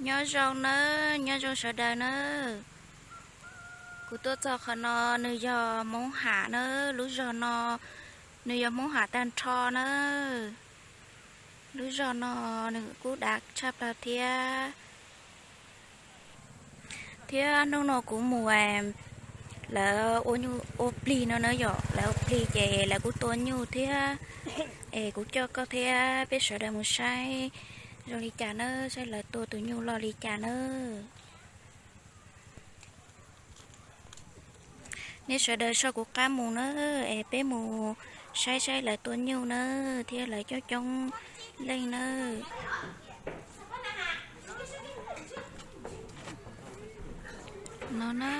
Nyob zoo nawb, nyob zoo sawv daws nawb. Kuv tuaj txog qhov no, nws yog Hmoob Ham nawb, lub zos no nws yog Hmoob Ham tag nrho nawb. Lub zos no nws kuj dav tshaj plaws thiab. Thiab hnub no kuv mus, lawv ua nyuj ua plig no na yom, lawv ua plig ces lawv kuj tua nyuj thiab. Es kuv coj koj thiab peb sawv daws mus saib zoo li cas nawb, saib lawv tua tus nyuj loj li cas nawb. Nej sawv daws soj kuv qab mus nawb, es peb mus saib saib lawv tua nyuj nawb, thiab lawv coob coob leej nawb. No na,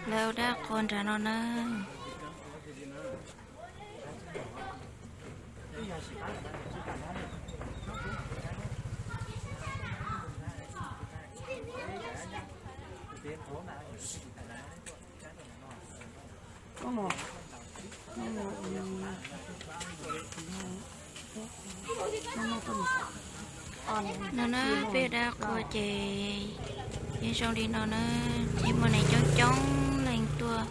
lawv ua dab qhua nram no na. No na, peb dab qhua ces yeej zoo li no na, yeej muaj neeg coob coob leej tuaj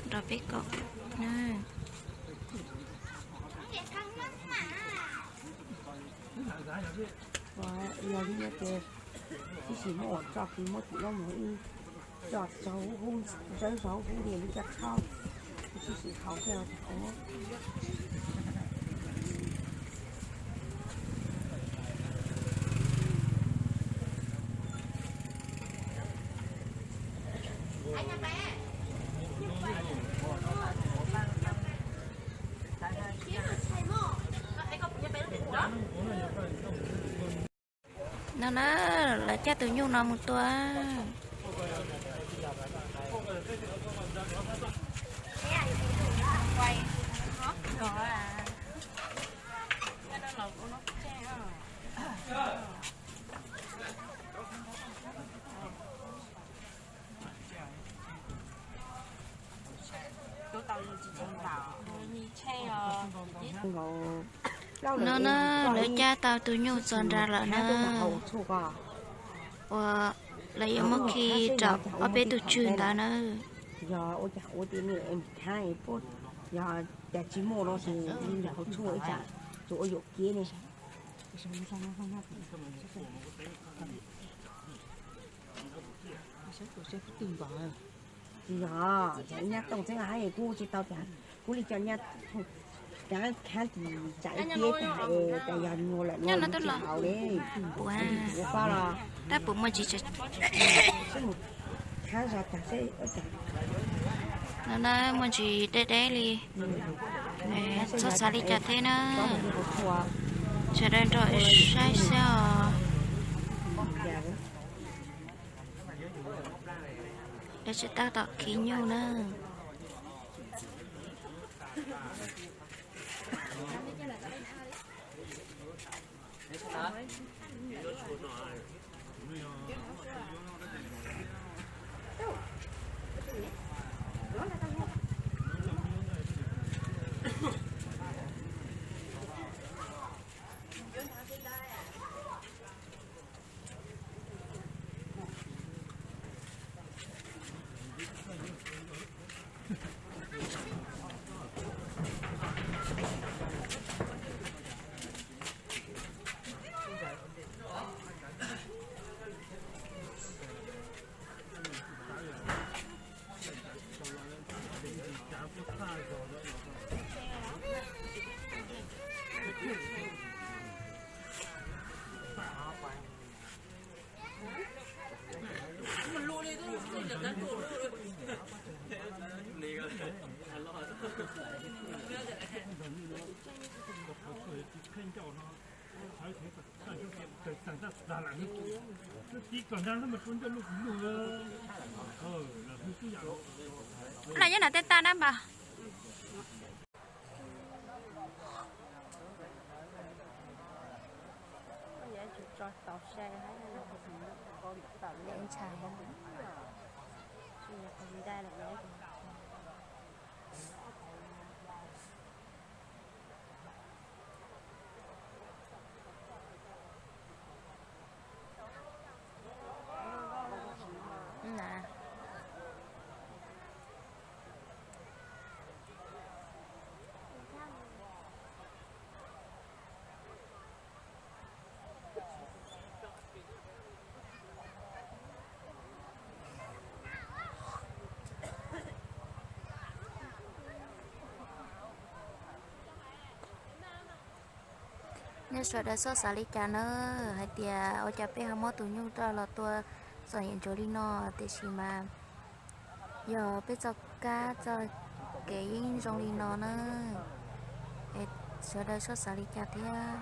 nrog peb koom na. Yog li no ces tab sis muab ua tso, kuv muab tim no mus ib co tso hub, zawb tso hub li lub caj tshaub, tab sis haus thiaj li haus. No na, lawv cab tus nyuj no mus tua. No na, lawv cab tau tus nyuj txog nrad lawm na. Ua, lawv yuav muab khi rau ob peb tus tswv ntawd na. Yog ua cas ua tias nws khav, yog cas tsis muaj no ces nws hauv tshuaj ib tsam tsuas ua yuam kev ne. Tsis yog, nyab tooj txeeb hais kuv tsis tau tias kuv li cov nyab, nyab khav tsis tsam ib tiab tas, cas yog nyuag lawm no tsis haus li. Ua pab los tab puas muaj ntsis, khav zog tag seb. No na, muaj ntsis deb deb li, txhob xav li cas thiab na. Sawv daws nrog saib xwb os. Lawv tsis tab tom khi nyuj na. Noj nyob nram tej tag dab npas. Nej sawv daws txhob xav li cas na, hais tias ua cas peb ho muab tus nyuj rau los tua txom nyem ntsuav li no, tiam sis mas yog peb txoj kab txoj kev yeej zoo li no na, es sawv daws txhob xav li cas thiab.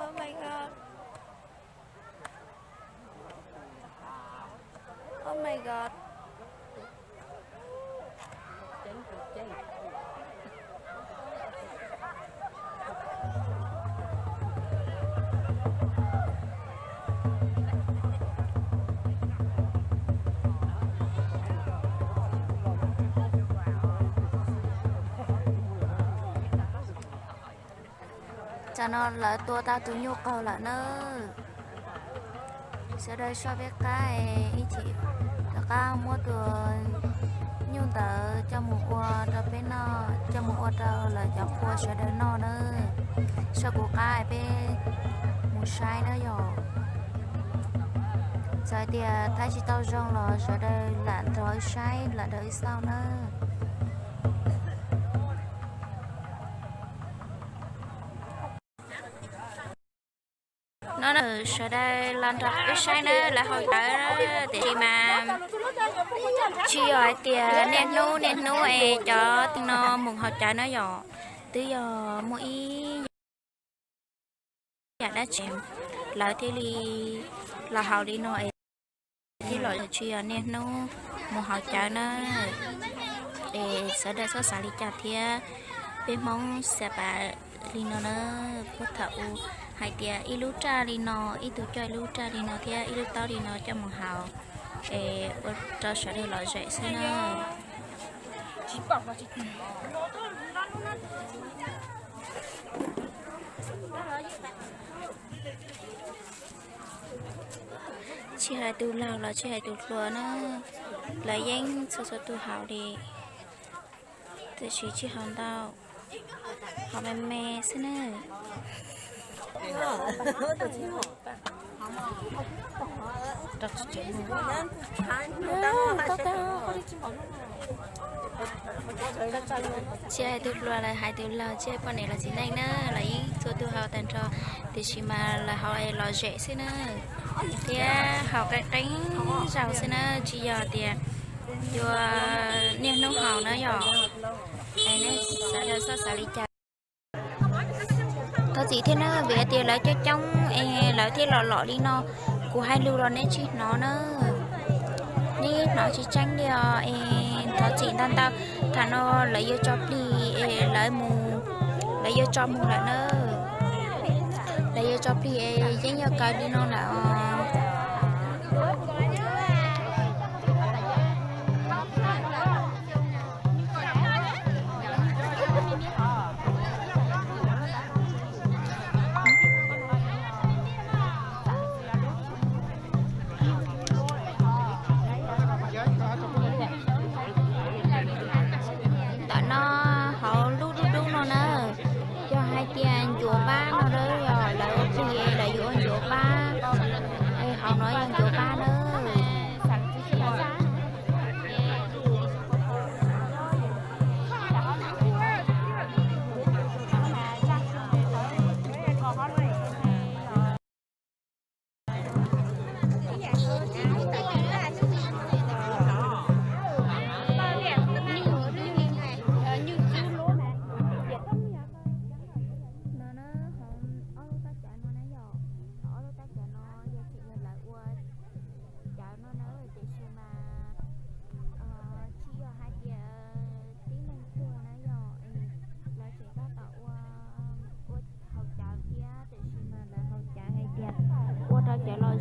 Oh my god. Oh my god. Tam no lawv tua tau tus nyuj qaug lawm na. Sawv daws soj peb qab es ib chim rov qab muab tus nyuj ntawd coj mus ua rau peb noj, coj mus ua rau lawv cov qhua sawv daws noj na. Soj kuv qab es peb mus saib na yom. Txawm hais tias thaij tsis tau zoo los sawv daws lam nrog wb saib lam nrog wb xauj na. No sawv daws los nrog wb saib na, lawv haus cawv, tiam sis mas tsis yog hais tias niaj hnub niaj hnub es cov tib neeg no mus haus cawv na yom, twb yog muaj ib yam dab tsi lawv thiaj li los haus li no es thiaj los, tsis yog niaj hnub mus haus cawv na. Es sawv daws txhob xav li cas thiab, peb Hmoob xav pas li no na, puag thaum ub hais tias ib lub raj li no, ib tug coj ib lub raj li no thiab ib lub taub li no coj mus haus, es ua rau sawv daws lom zem xwb na. Tsis hais tus laug los tsis hais tus hluas na, lawv yeej txhua txhua tus haus li, tiam sis tsis haus ntau, haus me me xwb na. Tsis hais tus hluas los hais tus laug, tsis hais poj niam los txiv neej na, los yeej txhua tus haus tag nrho, tiam sis mas lawv haus es lom zem xwb na, thiab haus qeeb qeeb zaus xwb na, tsis yog tias yuav niaj hnub haus na yom. Es nej sawv daws txhob xav li cas. Thov txim thiab na, vim hais tias lawv coob coob es lawv thiaj los lom li no, kuv hais lus los neb tsis hnov na, neb hnov tsis tseeb li os es thov txim ntau ntau. Thaum no lawv yuav tso plig es lawv mus, lawv yuav tso mus lawm na, lawv yuav tso plig es yeej yog kaw li no lawm os. Ntawm no hauv lub dub dub no na, yog hais tias ncuav vab no na, yog lawv ua plig lawv yuav ua ncuav vab.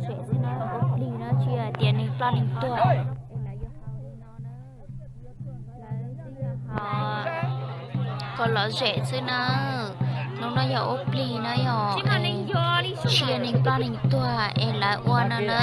zem xwb na, ua plig na, tsis yog tias neeg ploj neeg tuag. Lawv twb yog ho kom lom zem xwb na. Hnub no yog ua plig na, yog tsis yog neeg ploj neeg tuag es lawv ua no na.